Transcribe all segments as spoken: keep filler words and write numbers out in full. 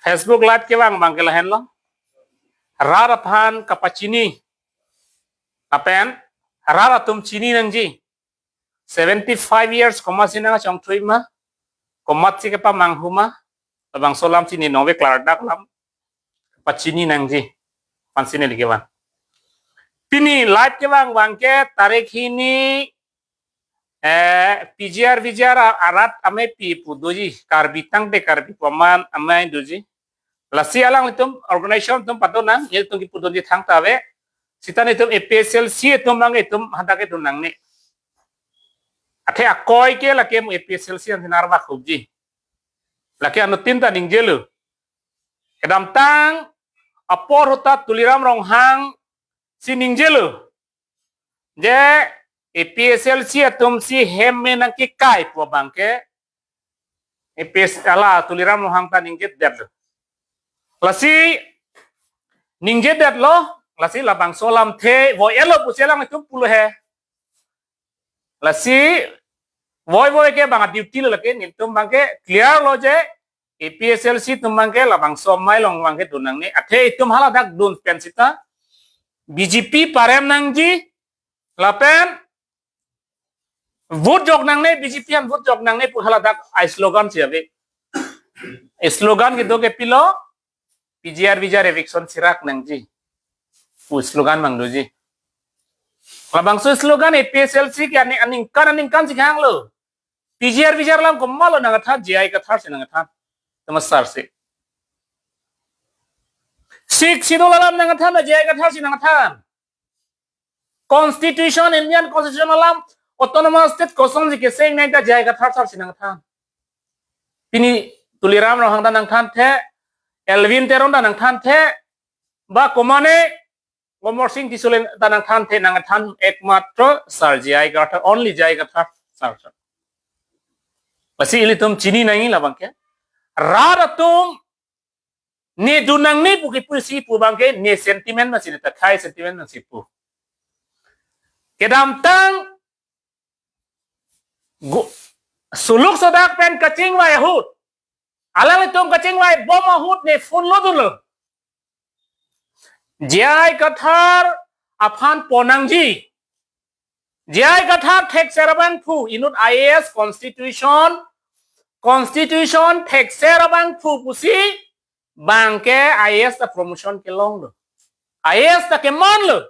Facebook Live kevang abangke lahenlo. Rat aphan kapachini. Lapen rat atum chini nangji. Seventy-five years komatsi nangchongthui ma, komatsi kepamanghu ma, labangso alam chini nonve klardak alam pachini nangji. Aphansi neli kevan. Pini live kevang abangke tarik hini, eh, P G R V G R a-, arat amei pi pu doji, Karbi tangte Karbi pu aman amei doji. Lasi alanglitum organization atum padonang, nelitum kipudunji thangta ave. Seta nelitum A P H L C atum abang itum hadak ke dun nangne. Athe akoi ke lake mu A P H L C an sinar bakhubji. Lake anuttin ta ningjelo. Kedamtang apor ahut ta Tuliram Ronghang si ningjelo. Je A P H L C atumsi hem me nangkekai pu abangke A P H hala Tuliram Ronghang ta ningjedetlo. Lasi ningjedetlo, lasi labangso alamthe voi-etlo pusi alanglitum pulo he. Lasi voi-voi ke abang duty lo lake, nelitum abangke clear lo je A P H L C atum abangke labangso amei along abangke dun nangne. Athe itum haladak dun pen seta B J P parem nangji lapen vote jok nangne, B J P an vote jok nangne pu haladak a-slogan si ave. Slogan kedo ke pilo, P G R V G R eviction sirak nangji pu slogan abang doji. Labangso slogan A P H L C ke aning, aningkan aningkan si kehanglo. P G R V G R alam komatlo nangkethan, J I Kathar si nangkethan. Temasar si. Sixth Schedule alam nangkethan, J I Kathar si nangkethan. Constitution, Indian Constitution alam, autonomous state kosonsi keseng nangji ta J I Kathar sar si nangthan. Pini Tuliram Ronghang ta nangthanthe, Elwin Teron ta nangthanthe, ba komane Amarsing Tisso le ta nangthanthe, nangthan ekmatro sar J I Kathar, only J I Kathar sar, sar. Lasi ilitum chini nangji labang ke. Rat atum ne dun nangne pu kipu si pu abang ke ne sentiment masi, ne takhai sentiment masi pu. Kedamtang gu-, suluk sodak pen kachingvai ahut, alanglitum kachingvai bom ahut ne phone lo dunlo. J I Kathar aphan pon nangji. J I Kathar thekser abangphu, inut I A S constitution, constitution thekser abangphu pusi abang ke I A S ta promotion kelonglo. I A S ta kemanlo.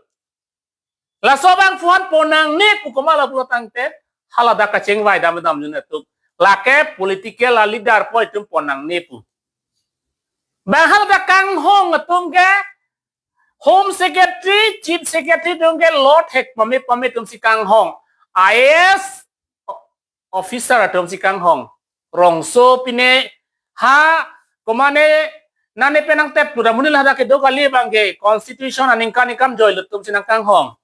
Laso abangphu aphan pon nangne pu komatlo pulo tangte, haladak kachingvai dam dam jun atum. Lake political a-leader po itum pon nangne pu. Bang haladak kanghong atum ke Home Secretary, Chief Secretary atum ke lo thek pame pame atum si kanghong. I A S officer atum si kanghong. Rongso pine ha komane nane penang tep tu da munil hadak kedo kali abang ke constitution aningkan ingkan joy lo atum si nangkanghong.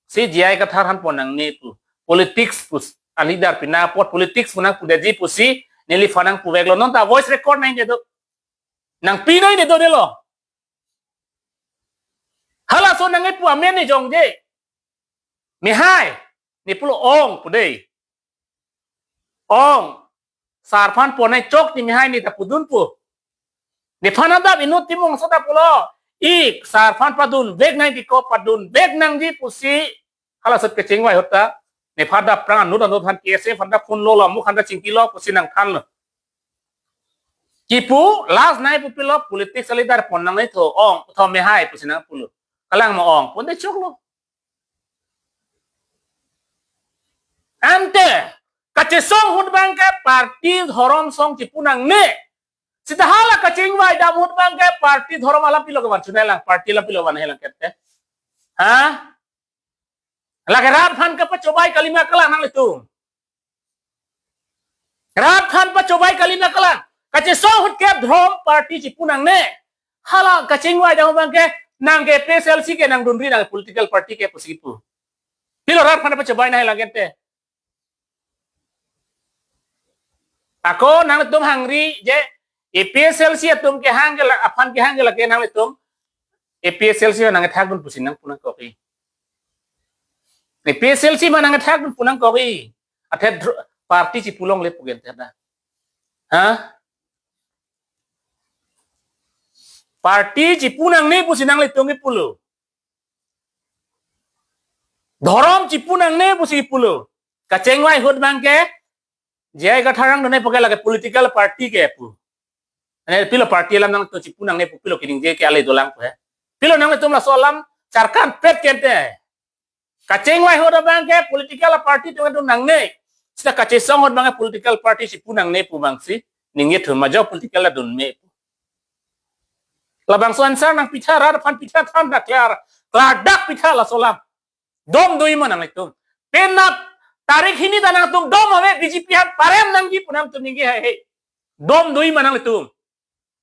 Si J I Kathar aphan pon nangne pu. Politics pu a-leader pina apot politics pu nangpudetji pusi neliphan nangpuveklo. Non ta voice record nangji do. Nangpi nangji do delo. Halaso nangkepu amen ne jongje. Mehai, ne pulo ong pu dei. Ong, sar aphan pon nangchok ti mehai ne ta pudun pu. Nephan adap inut Timung aso ta pulo. Ik, sar aphan padunvek nangji ko, padunvek nangji pusi. Halaso kachingvai ahut ta. Nephan adap aphrang anut anut aphan K S A aphan ta phone lo lo, amuk aphan ta chingki lo pusi nangthanlo. Kipu, last nangji pu pilo, politics a-leader pon nangne tho, ong, tho mehai pusi nangpulo. Kalang ma ong, pon de choklo. Ante, kachesong ahut abang ke party dhorom song chipu nangne. Seta hala kachingvai dam ahut abang ke party dhorom alam pilo kevan chunai lang, party alam pilo van helang kete. Ha? Lake rat aphan kapachobai kalima kalang nanglitum. Rat aphan pachobai kalima kalang. Kachesong ahut ke dhorom party chipu nangne. Hala kachingvai dam abang ke nang ke A P H L C ke nangdunri nang political party ke pusi pu. Pilo rat aphan pachobai nangji lang kete. Ako nangtum hangri je A P H L C atum kehang ke la, aphan kehang ke lake nangtum A P H L C nangkethak dun pusi nangpu nangkok-i. A P H L C ma nangkethak dun pu nangkok-i. Athe dr-, party chipu longle pu gente da. Ha? Party chipu nangne pusi nanglitum kipulo. Dhorom chipu nangne pusi kipulo. Kachingvai ahut abangke J I Kathar angdeng ne poke lake political party ke pu. Ane pilo party alam nangtum chipu nangne pu, pilo keningje ke ale dolang pu he. Pilo nanglitum laso alam charkan pet kente. Kachingvai ahut abangke political party atum nangne. Seta kachesong ahut abangke political party chipu nangne pu abangsi ningje thun, majok political la dunme pu. Labangso answer nangpitha, rat aphan pitha than dak klar. Klardak pitha laso alam. Dom do-i ma nanglitum? Penap tarik hini ta nangtum dom ave, B J P aphan parem nangji pu nangtum ningje haihe. Dom do-i ma nanglitum?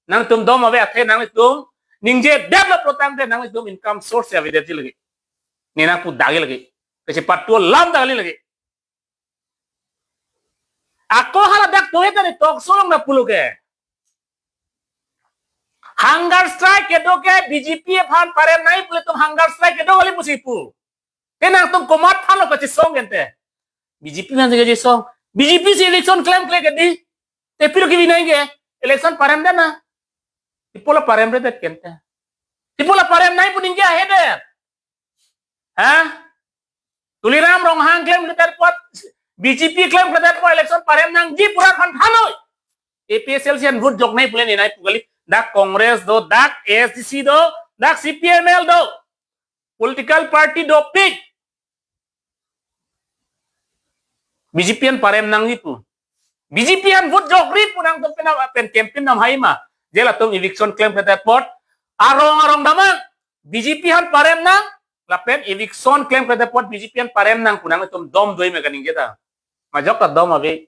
Nangtum dom ave athe nanglitum ningjedetlo pulotangte nanglitum income source avedetji lake. Ne nangpudakji lake. Kachepatu alam dakji lake. Ako hala dak tohe tadi talk show along nangpulo ke. Hunger strike kedo ke B J P aphan parem nangji pu ilitum hunger strike kedo kali pusi pu. Te nangtum komat aphanlo kachesong kente? B J P aphan si kachesong. B J P si election klemkle ke dei. Te pilo kebi nangji ke? Election paremdet na. Ipola paremredet kente. Ipola parem nangji pu ningje haidet. Ha? Tuliram Ronghang klemkledet apot, B J P klemkledet apot election parem nangji pu rat aphan thanoi. A P H L C an vote joknoi pule ne nangji pu kali. Dak Congress do, dak A S D C do, dak C P I M L do. Political party dopik. B J P aphan parem nangji pu. B J P aphan vote jokri pu nangtum pen pen campaign nam hai ma. Je latum eviction klemkledet apot arong arong damnang. B J P aphan parem nang, lapen eviction klemkledet apot B J P aphan parem nang pu nangtum dom do-i ma kaningje ta? Majok ta dom ave.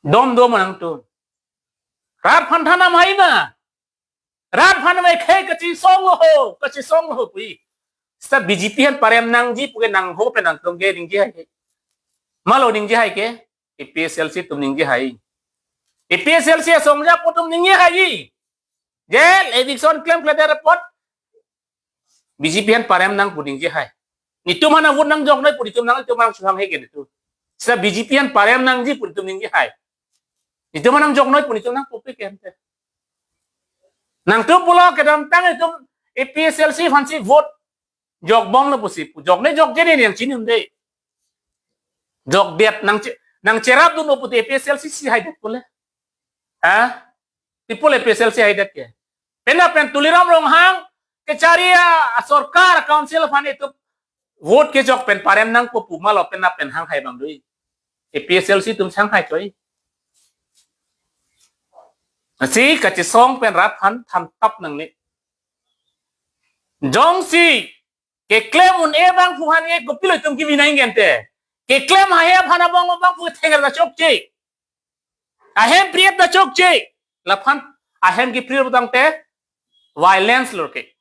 Dom do ma nangtum? Rat aphan than nam hai ma. Rat aphan mai khei kachesonglo ho, kachesonglo ho pu. Seta B J P aphan parem nangji pu ke nangho pen nangtum ke ningje hai ke? Malo ningje hai ke? A P H L C atum ningje hai. A P H L C asong aja pu atum ningje hai. Je eviction klemkledet apot B J P aphan parem nang pu ningje hai. Netum aphan vote nangjoknoi pu netum nang, netum nangsuhang he ke netum. Seta B J P aphan parem nangji pu netum ningje hai. Netum aphan nangjoknoi pu netum nangpupe kente. Nangtum pulo kedamtang netum A P H L C aphansi vote jokbomlo pusi pu. Joknoi jokje ne nangchinidunde. Jokdet nang che-, nangcherapdun pulote A P H L C si haidet pule. Ha? Ipola A P H L C haidet ke? Penap pen Tuliram Ronghang kechari asorkar council aphan itum vote kejok pen parem nangpo pu, malo penap pen hang hai abang do-i? A P H L C atum hang hai choi. Lasi kachesong pen rat aphan thantap nangne. Jongsi keklem un-e abangphu aphan ke kopilo itum kebi nangji kente? Keklem haihe aphan abang abangphu thengre ta chokche. Ahem pri-et ta chokche. Laphan ahem kepri-et pulotangte violence lo ke.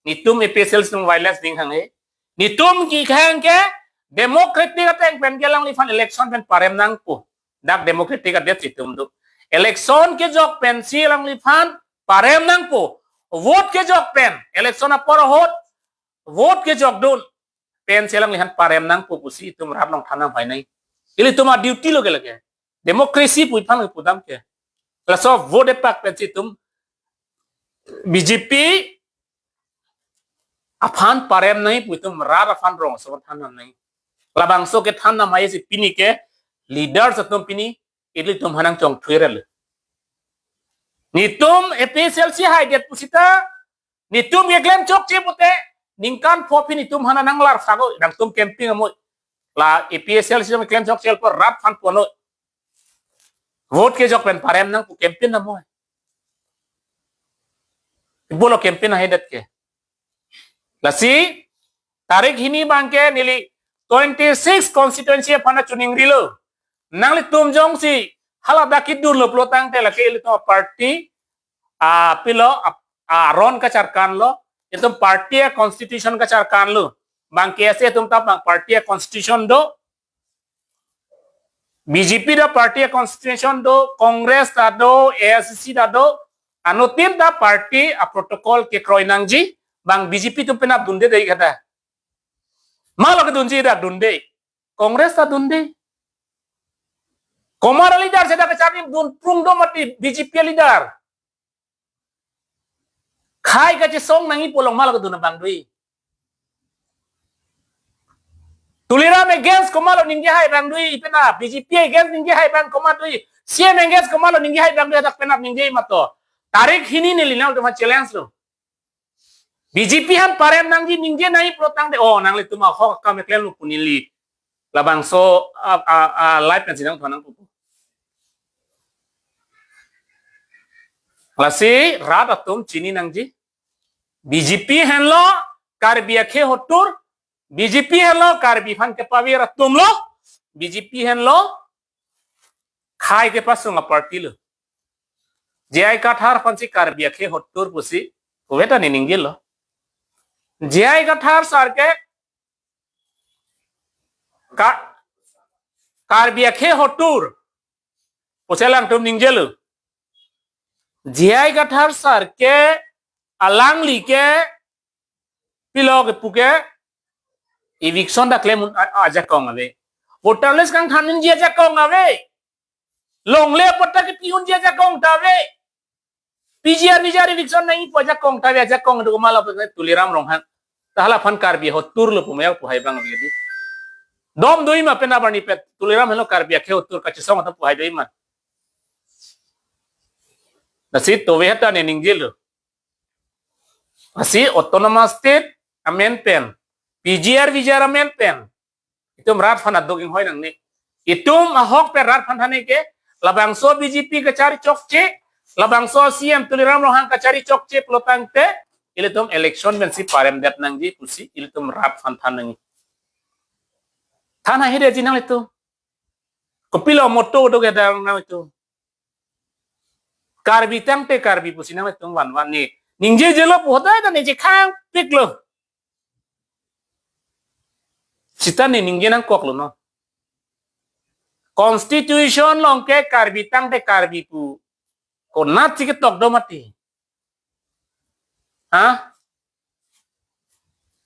Netum A P H L C atum violence ding hang he. Netum kehang ke democratic ateng pen ke alangliphan election pen parem nangpo. Dak democratic adet si itum do. Election kejok pensi alangliphan parem nangpo. Vote kejok pen, election apor ahut vote kejokdun pensi alangliphan parem nangpo pusi itum rat along than nam hai nai. Ilitum a-duty lo ke lake. Democracy pu iphan pudam ke. Laso vote epak pensi itum B J P aphan parem nangji pu itum rat aphan rong so than nam nai. Labangso kethan nam hai si pini ke leaders atum pini ilitum aphan nangchongthui rel. Netum A P H L C haidet pusita, netum keklem chokche pute, ningkan pho aphi netum aphan nanglar sago, nangtum campaign amoi. La A P H L C atum keklem chokche apot rat aphan ponoi. Vote kejok pen parem nang pu campaign amoi. Ipulo campaign haidet ke. Lasi tarik hini abangke neli twenty-six constituency aphan choningrilo. Nanglitum jongsi hala dak kidurlo pulotangte lake ilitum party, ah, pilo, ah, ah, aron kacharkanlo, itum party a-constitution kacharkanlo. Bang K S A atum ta bang party a-constitution do, B J P ta party a-constitution do, Congress ta do, A I C C ta do, anuttin ta party a-protocol kekroi nangji, bang B J P atum penap dunde dei kata. Malo kedunji dak dunde. Congress ta dunde. Komat a-leader seta kacharli dun prung do mati B J P a-leader. Khei kachesong nangji pu along malo kedun abang do-i. Tuliram against komatlo ningje hai abang do-i, penap B J P against ningje hai abang komat do-i, C M against komatlo ningje hai abang do-i, hadak penap ningje mato. Tarik hini neli nangtum aphan challenge lo. B J P aphan parem nangji ningje nangji pulo tangte, oh, nanglitum ahok akam keklem lo pu neli labangso a, a, a, live pensi nangthan nangpo. Lasi rat atum chini nangji. B J P henlo Karbi akhei hotur, B J P henlo Karbi aphan kepavir atum lo, B J P henlo khei kepasung aparty lo. J I Kathar aphansi Karbi akhei hotur pusi, kuveta ne ningje lo. J I Kathar sar ke ka, Karbi akhei hotur pusi alangtum ningje lo. J I Kathar sar ke alangli ke pilo kepu ke eviction ta klem un a, ajakong ave. Voter list kangthan unji ajakong ave. Longle apatta kepi unji ajakong ta ave. P G R V G R eviction nangji pu ajakong ta ave, ajakong do komatlo pu Tuliram Ronghang. Ta hala aphan Karbi hotur lo pu mayak pu hai abang ave di. Dom do-i ma penap arni pet Tuliram henlo Karbi akhei hotur kachesong atum pu hai do-i ma. Lasi tove heta ne ningje lo. Lasi autonomous state amen pen, P G R V G R amen pen, itum rat aphan aduk inghoi nangne. Itum ahok pen rat aphan than-e ke, labangso B J P kachari chokche, labangso C M Tuliram Ronghang kachari chokche pulo tangte, ilitum election pensi paremdet nangji pusi ilitum rat aphan than nangji. Than haihe detji nanglitum. Kopilo motto do kedang nanglitum. Karbi tangte Karbi pusi nanglitum vanvan ne ningjejelo pu hodai ta ningje khangpik lo. Sita ne ningje nangkok lo non. Constitution along ke Karbi tangte Karbi pu konatsi ketok do mati. Ha?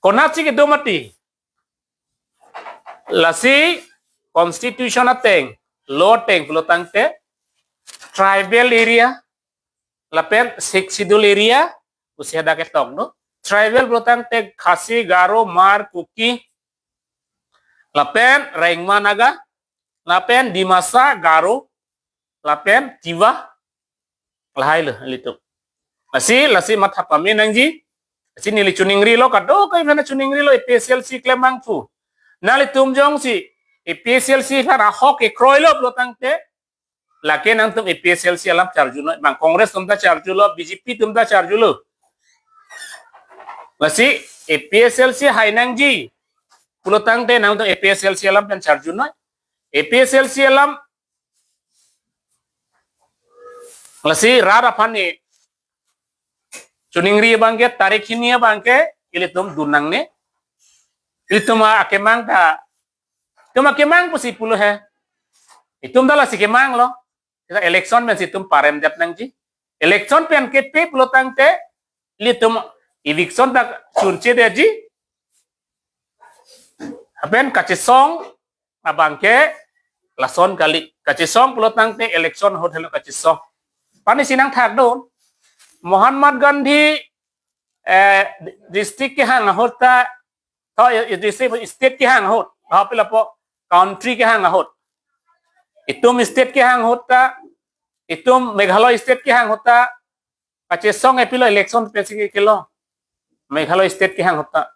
Konatsi kedo mati. Lasi constitution ateng, law ateng pulo tangte tribal area lapen Sixth Schedule area pusi hadak ketok do. Tribal pulo tangte Khasi, Garo, Hmar, Kuki, lapen Rengma Naga, lapen Dimasa, Garo, lapen Tiwa, lahai lo ilitum. Lasi, lasi matha pame nangji. Lasi neli choningrilo, kadokave aphan choningrilo, A P H L C klem abang pu. Nanglitum jongsi A P H L C aphan ahok kekroilo pulo tangte, lake nangtum A P H L C alam charjunoi, bang Congress atum ta charjulo, B J P atum ta charjulo. Lasi A P H L C hai nangji pulo tangte nangtum A P H L C alam pen charjunoi. A P H L C alam, lasi rat aphan ne choningri abang ke, tarik hini abang ke ilitum dun nangne. Ilitum akemang ta, itum akemang pusi pulo he. Itum ta lasi kemang lo. Sita election pensi itum paremdet nangji. Election pen kepe pulo tangte ilitum eviction ta chunche detji. Lapen kachesong abang ke lason kali. Kachesong pulo tangte election ahut helo kachesong. Pani si nangthak dun. Mahatma Gandhi, eh, district kehang ahut ta, to, eh, district, state kehang ahut, ha pilo pu, country kehang ahut. Itum state kehang ahut ta, itum Meghalaya state kehang ahut ta, kachesong e pilo election pensi kelo. Meghalaya state kehang ahut ta.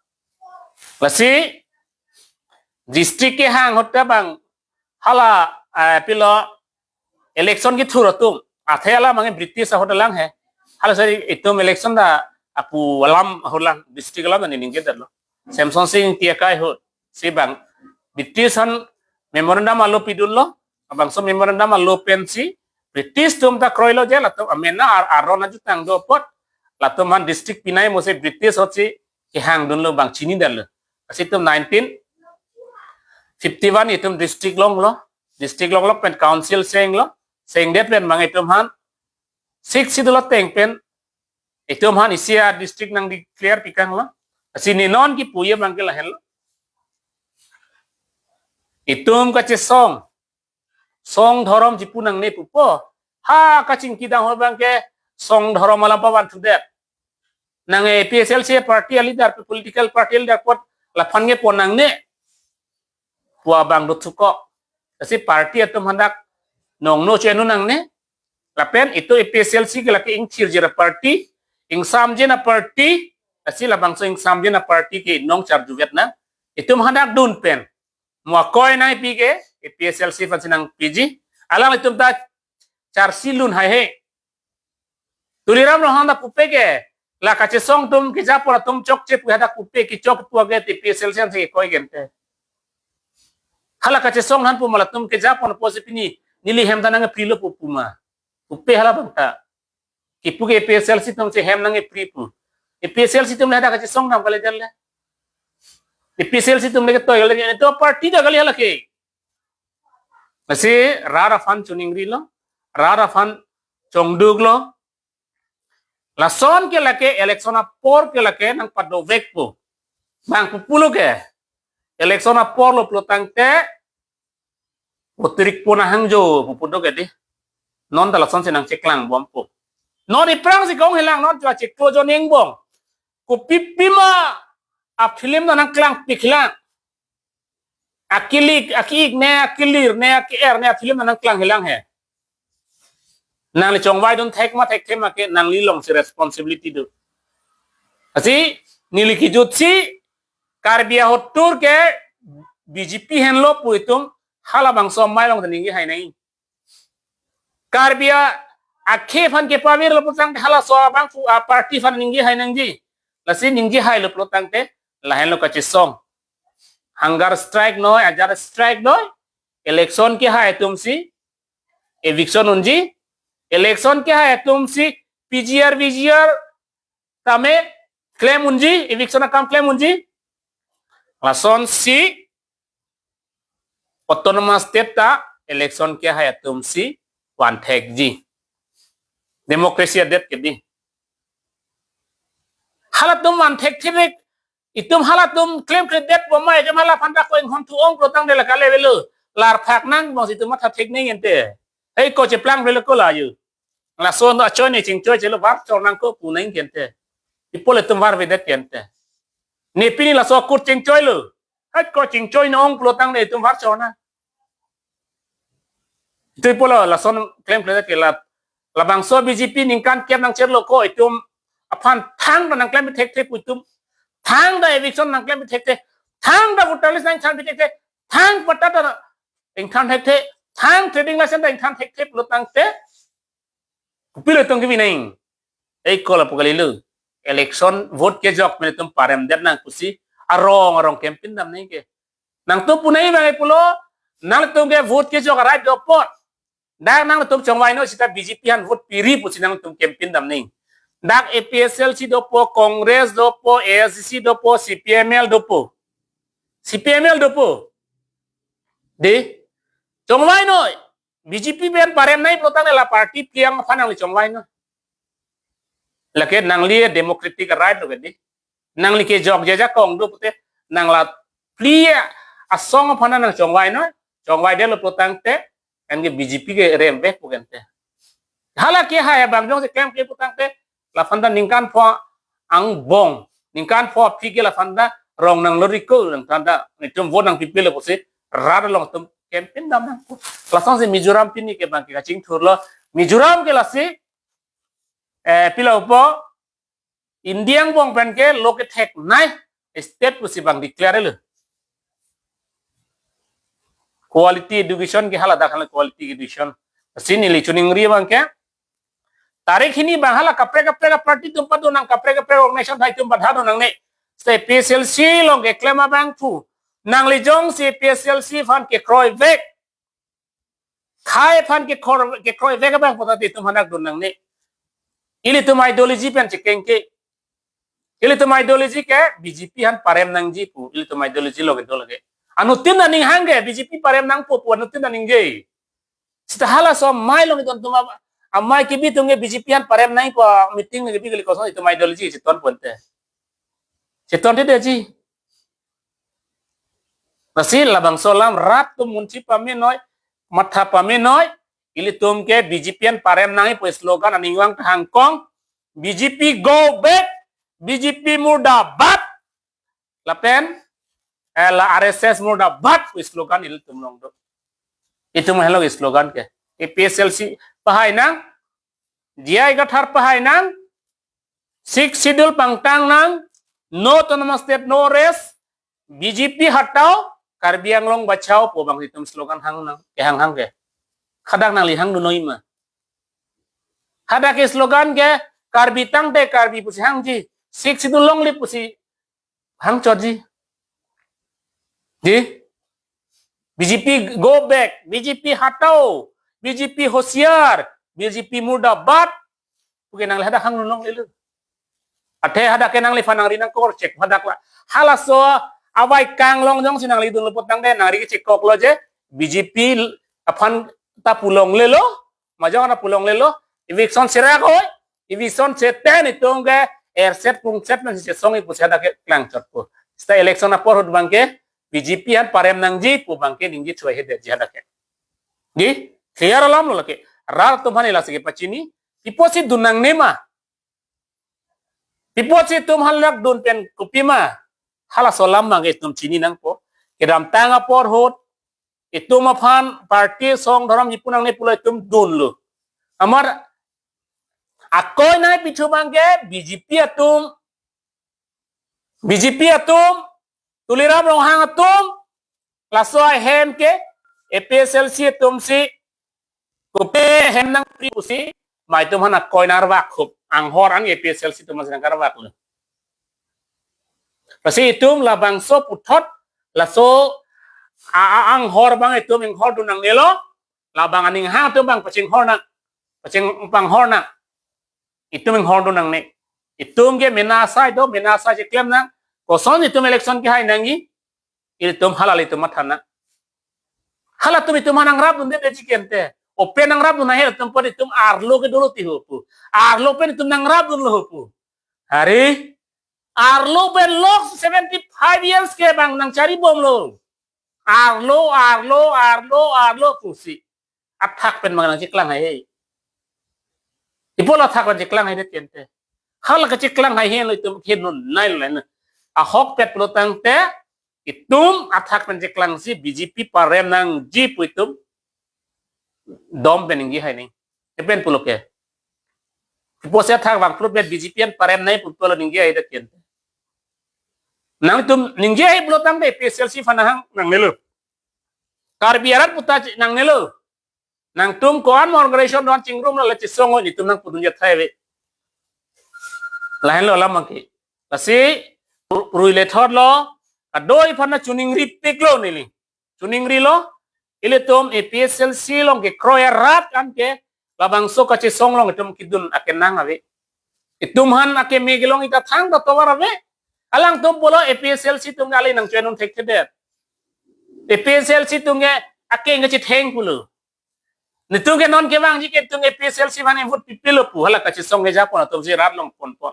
Lasi district kehang ahut ta bang hala, eh, pilo election kethur atum. Athe alam abang ke British ahut alang he. Hala sari itum election ta apu alam ahut lang, district alam ta ne ningjedet lo. Semson Sing Ingti akai ahut si bang British aphan memorandum alo pidunlo, labangso memorandum alo pensi British atum ta kroilo je latum amena ar-, aron ajutang do apot latum aphan district pinai mo si British ahut si kehangdunlo bang chinidetlo. Lasi itum nineteen fifty-one itum district longlo, district longlo pen council senglo, sengdet pen bang itum aphan Sixth Schedule ateng pen itum aphan isi a-district nang declare pikanglo. Lasi ne non kipu abang ke lahenlo. Itum kachesong, song dhorom chipu nangne pupo. Ha kachingki dang ho abang ke song dhorom alam pavanthudet. Nang A P H L C party a-leader, political party leader apot laphan ke pon nangne pu abang do thukok. Lasi party atum hadak nongno chenu nangne. Lapen itum A P H L C ke lake ingthirji aparty, ingsamji aparty, lasi labangso ingsamji aparty ke nong charjuvet nang. Itum hadak dun pen mo akoi nangpi ke A P H L C aphansi nangpiji. Alanglitum ta charsi lun haihe. Tuliram Ronghang ta pupe ke, la kachesong atum kejapon atum chokche pu hadak pupe, kechok pu age A P H L C aphansi koi gente. Hala kachesong aphan pu ma latum kejapon apotsi pini neli hem ta nangprilo pu pu ma. Pupe hala abang ta. Kipu ke A P H L C atumsi hem nangpri pu. A P H L C atum le hadak kachesong dam kali jal le. A P H L C atum le ketoi kali, itum party ta kali hala ke. Lasi rat aphan choningrilo, rat aphan chongduklo. Lason ke lake election apor ke lake nangpadovekpo. Bang pu pulo ke. Election apor lo pulo tangte, voterik pon ahang jo pu pudo ke di. Non ta lasonsi nangcheklang bompo. Non aphrangsi kong helang, non chua cheklo jo ning bong. Kopi pima a-film na nangklangpiklang. Akilik, aki-ik ne, akilir ne, aki-er ne a-film na nangklang helang he. Nangli chongvai dun thek ma thekthe ma ke nangli alongsi responsibility do. Lasi neli kejutsi Karbi ahut tur ke B J P henlo pu itum hala bangso amei along ta ningje hai nang. Karbi a-, akhei aphan kepavirlo pulo tangte halaso abang pu a-party aphan ningje hai nangji. Lasi ningje hailo pulo tangte lahenlo kachesong. Hunger strike noi, ajar strike noi. Election kehai atumsi eviction unji. Election kehai atumsi P G R, V G R tame klem unji, eviction akam klem unji. Lasonsi autonomous state ta election kehai atumsi vanthekji. Democracy adet ke di. Halatum vanthekthevek, itum halatum klemkledet bomai, itum hala aphan ta ko inghon thu-ong pulo tangte la kale avelo. Larphak nang bangsi itum matha thek nang ente. Hei ko cheplang avelo ko la yu. Laso no achoi ne chingchoi chelo var chor nang ko pu nang kente. Ipo le itum varvedet kente. Ne pini laso akut chingchoilo. Hai ko chingchoi nong pulo tangte itum var chor nang. Itum ipo lo lason klemkledet ke la. Labangso B J P ningkan kep nangcherlo ko itum aphan thangta nangklem thekthe pu itum. Thangta eviction nangklem thekthe. Thangta voter list nangthan thekthe. Thang patta ta ingthan thekthe. Thang trading license ta ingthan thekthe pulo tangte. Kopilo itum kebi nang. Ei ko lapu kalilo. Election vote kejok pen itum paremdet nang pusi arong arong campaign dam nang ke. Nangtum pu nang bang pulo, nangtum ke vote kejok a-right do apot. Dak nangtum chongvai noi seta B J P aphan vote piri pusi nangtum campaign dam nang. Dak A P H L C dopo, Congress dopo, A S D C dopo, C P I M L dopo. C P I M L dopo. De, chongvai noi. B J P pen parem nang pulo tangte la party pliang aphan nangli chongvai noi. Lake nangli democratic right lo ke di. Nangli kejokje ajakong do pute nang la pli asong aphan nang chongvai noi. Chongvaidetlo pulo tangte, anke B J P ke remvek pu kente. Hala kehai abang jongsi klemkle pulo tangte, laphan ta ningkan pho angbong, ningkan pho aphi ke laphan ta rong nang loriko nang tanda, itum vote nangpipilo pusi rat along itum campaign dam nang. Lasonsi Mizoram pini ke bang ke kachingthurlo. Mizoram ke lasi, eh, pilo po, India angbong pen ke lo kethek nai state pusi bang declare lo. Quality education ke hala dak hala quality education. Lasi neli choningri bang ke, tarik hini bang hala kaprek kaprek party atum pado nang, kaprek kaprek organization atum pado nangne. State A P H L C along keklem abang pu. Nangli jongsi A P H L C aphan kekroivek, khei aphan kekroi, kekroivek abang puta itum hadak dun nangne. Ilitum ideology pen chekeng ke. Ilitum ideology ke B J P aphan parem nangji pu. Ilitum ideology lo kedo lake. Anuttin aning hang ke B J P parem nangpo pu anuttin aning je. Seta halaso amei along itum atum am-, amei kebi atum ke B J P aphan parem nangpo meeting kebi kali koson itum ideology cheton ponte. Cheton te deji. Lasi labangso alam rat atum munchi pame noi, matha pame noi, ilitum ke B J P aphan parem nangpo slogan aning vang hangkong, B J P go back, B J P murdabad, lapen, eh, la R S S murdabad pu slogan ilitum along do. Itum helo slogan ke. A P H L C pahai nang, J I Kathar pahai nang, Sixth Schedule pangtang nang, no autonomous state, no rest, B J P hatao, Karbi Anglong bachao pu abang itum slogan hang nang, kehang hang ke. Hadak nangli hangdun noi ma? Hadak ke slogan ke Karbi tangte Karbi pusi hangji, Sixth Schedule longle pusi hangchotji. Di? B J P go back, B J P hatao, B J P hosiar, B J P murdabad. Puke nangli hadak hangdun longlelo. Athe hadak ke nangliphan nangri nangkorchek hadak la. Halaso avaikang long jongsi nangli dunlo putangte nangri kechekoklo je B J P aphan ta pu longlelo, majong ta pu longlelo, eviction serak oi, eviction seten itum ke erset pungset nangsi chesong-i pusi hadak ke klangchotpo. Seta election apor ahut abang ke B J P aphan parem nangji pu abang ke ningje choi hede ji hadak ke. Di, clear alam lo lake. Rat atum aphan lasi kepachini, pi apotsi dun nangne ma? Pi apotsi itum halak dun pen kopima? Halaso alam abang ke itum chini nangpo. Kedamtang apor ahut, itum aphan party song dhorom jipu nangne pulo itum dunlo. Amar akoi nai pithu abang ke B J P atum, B J P atum, Tuliram Ronghang atum, laso ahem ke A P H L C atum si, kopi hem nangpri pusi, mai itum aphan akoi nangkarvak hup, anghor an A P H L C atum si nangkarvaklo. Lasi itum labangso puthot, laso a, a, anghor abang itum inghordun nangnelo, labang aning hang atum abang pachinghor nang, pachingpanghor nang. Itum inghordun nangne. Itum ke mena asai do, mena asai cheklem nang. Koson itum election kehai nangji, itum halali itum matha nang. Halatum itum aphan nangrapdunde ji kente. Open nangrapdun ahe itum pen itum arlo ke dolo ti ho pu. Arlo pen itum nangrapdunlo ho pu. Hari, arlo pen lok seventy five years ke abang nangcharibomlo. Arlo, arlo, arlo, arlo pusi. Athak pen abang nangcheklang hai. Pi apot athak pen cheklang haidet kente? Hala kacheklang hai henlo itum khenun nai lo na. Ahokpet pulo tangte itum athak pen cheklangsi B J P parem nangji pu itum dom pen ningje hai nang. Kepen pulo ke. Pi apotsi athak vangphrupdet B J P aphan parem nangji pu pulo ningje haidet kente? Nangtum ningje hai pulo tangte A P H L C aphan hang nangnelo. Karbi arat puta chi nangnelo. Nangtum ko-an mo organization do-an chingrumlo, la chesong-o, netum nangpudun jathai ave. Lahenlo alam abang ke. Lasi ru-, rui lethotlo, kadoi aphan nangchiningripiklo neli. Chiningrilo, ilitum A P H L C along kekroi arat an ke labangso kachesong along itum kedun akenang ave. Itum aphan akeme kelong ita thangta tovar ave. Alangtum pulo A P H L C atum kali nangchoi-un thekthedet. A P H L C atum ke akeng kachetheng pulo. Netum ke non kevangji ke itum A P H L C aphan vote pipilo pu, hala kachesong kejapon atum si rat along ponpon.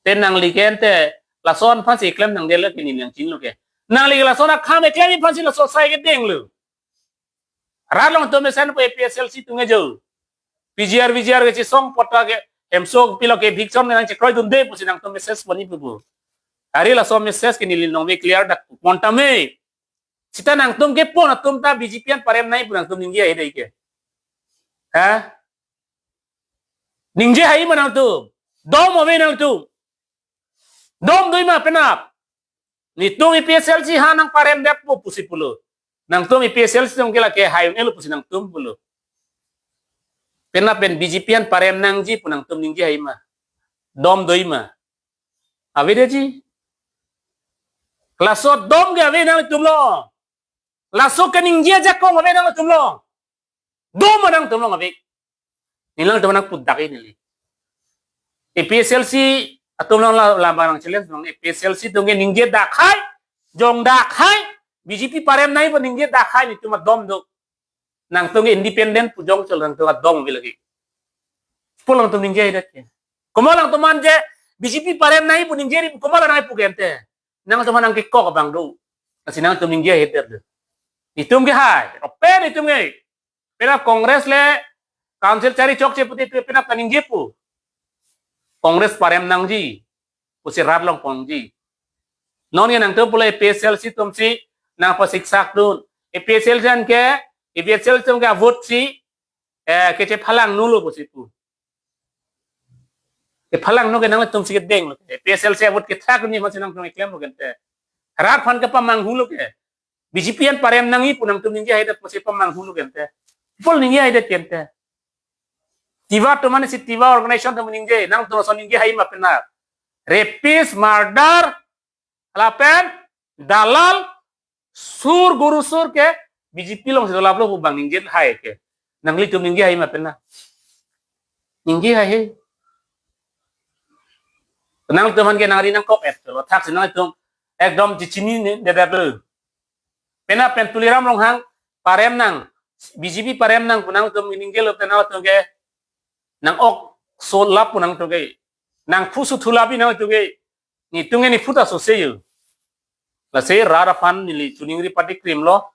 Te nangli ke ante lason aphansi klem nangdetlo ke neli nangchinilo ke. Nangli ke lason akham eklem aphansi laso asai kedenglo. Rat along atum mesen pu A P H L C atum ke jo. P G R, V G R kachesong apot ta ke hemso pilo ke eviction nangchekroidunde pusi nangtum message pon-i pu pu. Hari laso message ke neli nangve clear dak pon tame. Seta nangtum kepon atum ta B J P aphan parem nangji pu nangtum ningje hai dei ke. Ha? Ningje hai ma nangtum? Dom ave nangtum. Dom do-i ma penap? Netum A P H L C aphan nangparemdet pu pusi pulo. Nangtum A P H L C atum ke lake hai un-elo pusi nangtum pulo. Penap pen B J P aphan parem nangji pu nangtum ningje hai ma? Dom do-i ma? Avedetji. Laso dom ke ave nangtum along. Laso keningje ajakong ave nangtum along. Dom ma nangtum along ave? Neli nangtum nangpudakji neli. A P H L C atum along la, la bang nang challenge nang, A P H L C atum ke ningjedak hai, jongdak hai, B J P parem nangji pu ningjedak hai, netum adom do. Nangtum ke independent pu jongchol nangtum adom ave lagi. Pulang tum ningjedet ke. Komat nangtum aphan je B J P parem nangji pu ningje ri, komat nangpu ke ante? Nangtum aphan nangkekok abang do. Lasi nangtum ningje haidet do. Netum ke hai, open netum ke. Penap Congress le council chari chokche pute tu penap kaningje pu. Congress parem nangji. si rat longponji. Non ke nangtum pulo A P H L C atum si nangpasiksak dun. A P H L C anke, A P H L C atum ke avote si, eh, kechephalang nu lo pusi pu. Kephalang nu ke nangtum si kedeng lo ke. A P H L C avote kethak ni masi nangtum keklem lo ke ante. Rat aphan kepamanghu lo ke. B J P an parem nangji pu nangtum ningje haidet pusi pamanghu lo ke ante. Pol ningje haidet ke ante. Tiwa atum mane si Tiwa organization atum ningje, nangtum ason ningje hai ma pena. Rapist, murder, lapen dalal, sur, guru sur ke B J P along si dolap lo pu bang ningje hai ke. Nanglitum ningje hai ma pena. Ningje hai he. Nangtum aphan ke nangri nangkok et lo, thaksi nangtum ekdom chechinine det lo. Penap pen Tuliram Ronghang parem nang, B J P parem nang pu nangtum ningje lo, penap atum ke nang-ok solap pu nangtum ke, nangphu suthu lapi nangtum ke, netum ke nephu ta sose yo. Lasi rat aphan neli choningri pati krim lo,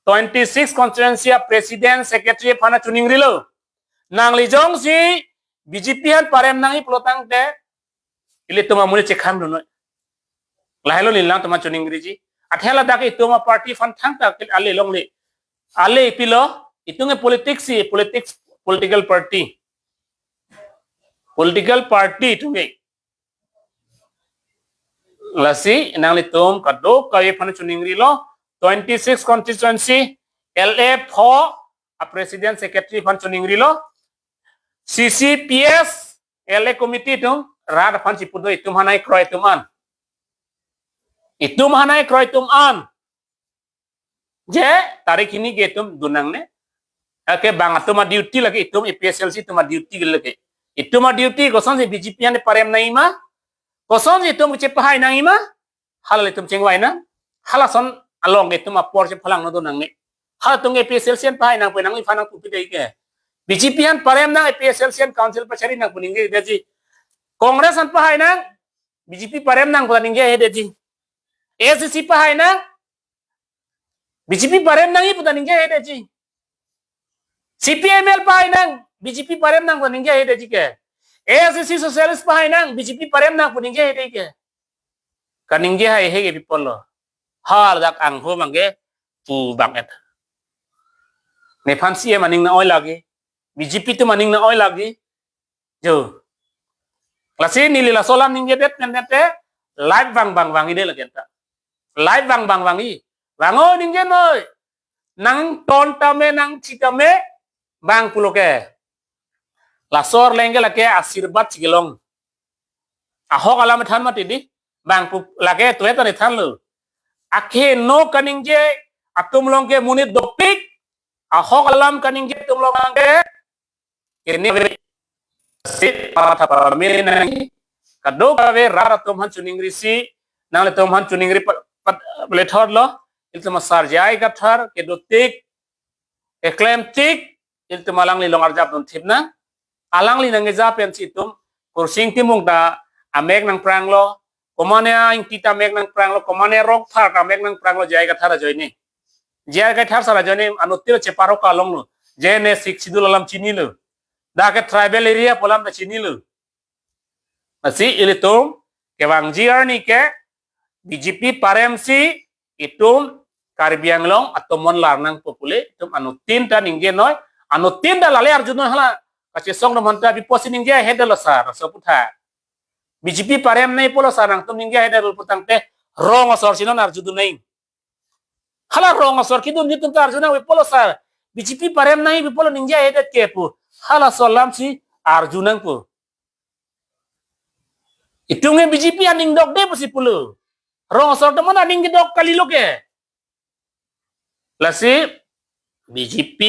twenty six constituency a president secretary aphan choningri lo. Nangli jongsi B J P aphan parem nangji pulo tangte, ilitum amonit chekhang dun noi. Lahelo neli nangtum aphan choningriji. Athe ladak itum a party aphan thangta ale longle. Ale pilo, itum ke politics si, politics, political party. Political party itum ke. Lasi nanglitum kadokave aphan choningri lo, twenty six constituency, L A pho, a president secretary aphan choningri lo, C C P S, L A committee atum, rat aphan chipudo itum hanai kroi atum an. Itum hanai kroi atum an. Je, tarik hini ke itum dun nangne. Ake bang atum a duty lake, itum A P H L C atum a duty lake. Itum a duty kosonsi B J P aphan parem nangji ma? Kosonsi itum kechepahai nangji ma? Hala itum chingvai nang. Halason along itum apor chephalang nu dun nangne. Halatum ke A P H L C an pahai nang pu nangliphan nangpupi dei ke. B J P aphan parem nang, A P H L C an council pachari nang pu ningje detji. Congress an pahai nang, B J P parem nang pu ningje detji. A I C C pahai nang, B J P parem nangji pu ningje detji. C P I M L pahai nang, B J P parem nang pu ningje detji ke. A I C C Socialist pahai nang, B J P parem nang pu ningje det ke. Kaningje hai he ke pi apotlo. Haladak angho mangke pu bang et. Nephan C M aning nang-oi lagi. B J P atum aning nang-oi lagi. Jo. Lasi neli laso alam ningje det pen te live vang vang vangji det lake anta. Live vang vang vangji. Vango ningje noi. Nangton tame nangchi tame bang pulo ke. Laso arleng ke lake asirbad chikelong. Ahok alam than mati di. Bang pu lake tuet ani thanlo. Akhe no kaningje atum along ke monit dopik. Ahok alam kaningje atum along ke kene ave. Si patha pame nangji. Kadokave rat atum aphan choningrisi, nanglitum aphan choningri pa-, pa-, palethor lo, ilitum asar J I Kathar kedotik, keklemtik, ilitum alangli along arjap dunthip nang, alangli nangkeja pensi itum Khorsing Timung ta amek nangpranglo, Komane Ingti ta amek nangpranglo, Komane Rongphar ta amek nangpranglo, J I Kathar ajoine. J I Kathar sar ajoine anuttin cheparok along lo. J N A Sixth Schedule alam chinilo. Dak ke tribal area pu alam ta chinilo. Lasi ilitum kevangji arni ke B J P paremsi itum Karbi Anglong atomon lar nangpo pule, itum anuttin ta ningje noi, anuttin ta lale arju noi hala, kachesong atum aphanta pi apotsi ningje haidet lo sar, laso aputhak. B J P parem nangji pulo sar nangtum ningje haidet lo pu tangte rong asor si non arjudun nang. Hala rong asor kedunji atum ta arju nang pi apotlo sar. B J P parem nangji pi apotlo ningje haidet ke pu. Halaso alamsi arju nangpo. Itum ke B J P aning dokde pusi pulo. Rong asor atum aning kedok kalilo ke. Lasi B J P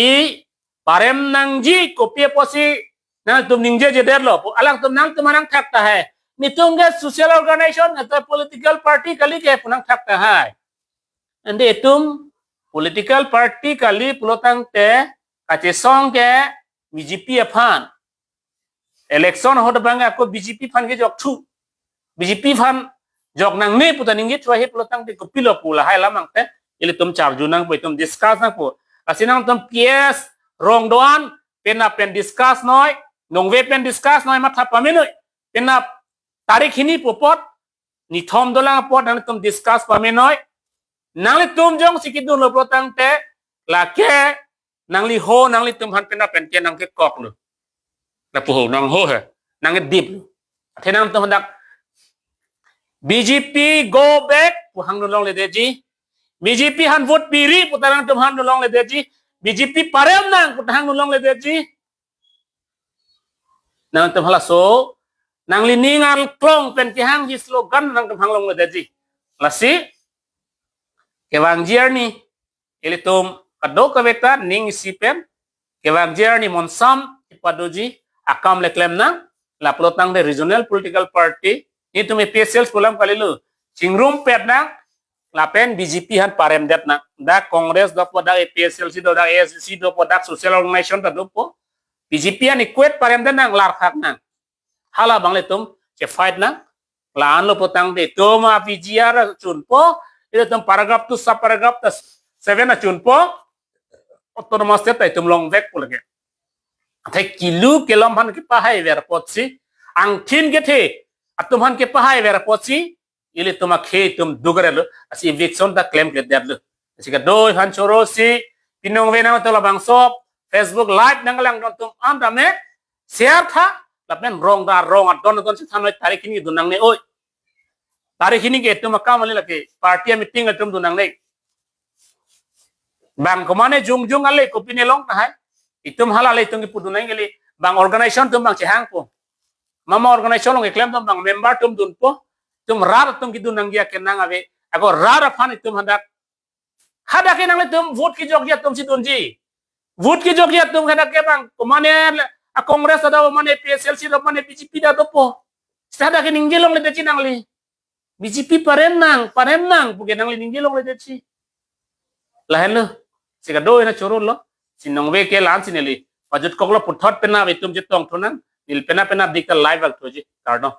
parem nangji kopi apotsi nangtum ningjejedet lo pu. Alangtum nangtum nangthak tahai. Netum ke social organization atau political party kali ke pu nangthak tahai. Ante itum political party kali pulo tangte kachesong ke B J P aphan. Election ahut abang ako B J P aphan kejok thu. B J P aphan jok nangne pu ta ningje thu ahi pulo tangte kopilo pu lahai alam angte ilitum charju nangpo, itum discuss nangpo. Lasi nangtum P S rong do-an penap pen discuss noi, nongve pen discuss noi, matha pame noi. Penap tarik hini pu apot nithom dolang apot nangtum discuss pamenoi. Nanglitum jongsi kedunlo pulotangte, lake nangli ho nanglitum aphan penap pen ke nangkekoklo. Lapu ho nangho he, nangkediplo. Athe nangtum hadak B J P go back pu hangdun longledetji. B J P aphan vote piri puta nangtum hangdun longledetji. B J P parem nang puta hangdun longledetji. Nangtum halaso nanglining arlong pen kehangji slogan nangtum hang longledetji. Lasi kevangji arni ilitum kadokave ta ning isi pen kevangji arni monsam kepadoji akam le klem nang. Lapu pulotangte regional political party, netum A P H L C pu alam kalilo, chingrumpet nang, lapen B J P aphan paremdet nang. Dak Congress dopo, dak A P H L C do, dak A S D C dopo, dak social organization ta dopo, B J P aphan equate paremdet nang, larkhak nang. Hala abang ilitum chefight nang. La-anlo pulotangte itum a P G R achunpo, ilitum paragraph two sub paragraph ta seven achunpo, autonomous state ta itum longvekpo lake. Athe kilu kelom aphan kepahaiver apotsi, angthin kethe atum aphan kepahaiver apotsi, ilitum akhei atum dugre lo, lasi eviction ta klemkledetlo. Lasi kadoi aphan chorosi, pinong ve nangtum labangso Facebook live nanglangdun atum an tame share tha, lapen rong ta rong adon adon si thanoi tarik hini dun nangne oi. Tarik hini ke itum akam ale lake party meeting atum dun nangne. Bang komane jongjong ale kopine long tahai. Itum hala le itum kipudun nang kali. Bang organization atum bang chehangpo. Mama organization along keklem atum bang member atum dunpo. Itum rat atum kedun nangji akenang ave. Ako rat aphan itum hadak. Hadak ke nanglitum vote kejokji atum si dunji. Vote kejokji atum hadak ke bang komane a Congress ta do, mane A P H L C do, mane B J P ta dopo. Seta hadak ke ningje longledetji nangli. B J P parem nang, parem nang pu ke nangli ningje longledetji. Lahenlo, si kadoi na chorolo, si nongve ke la-an si neli pajutkoklo, puthot penap itum chetongthu nang, neli penap penap dik ta live vangthuji, kardom.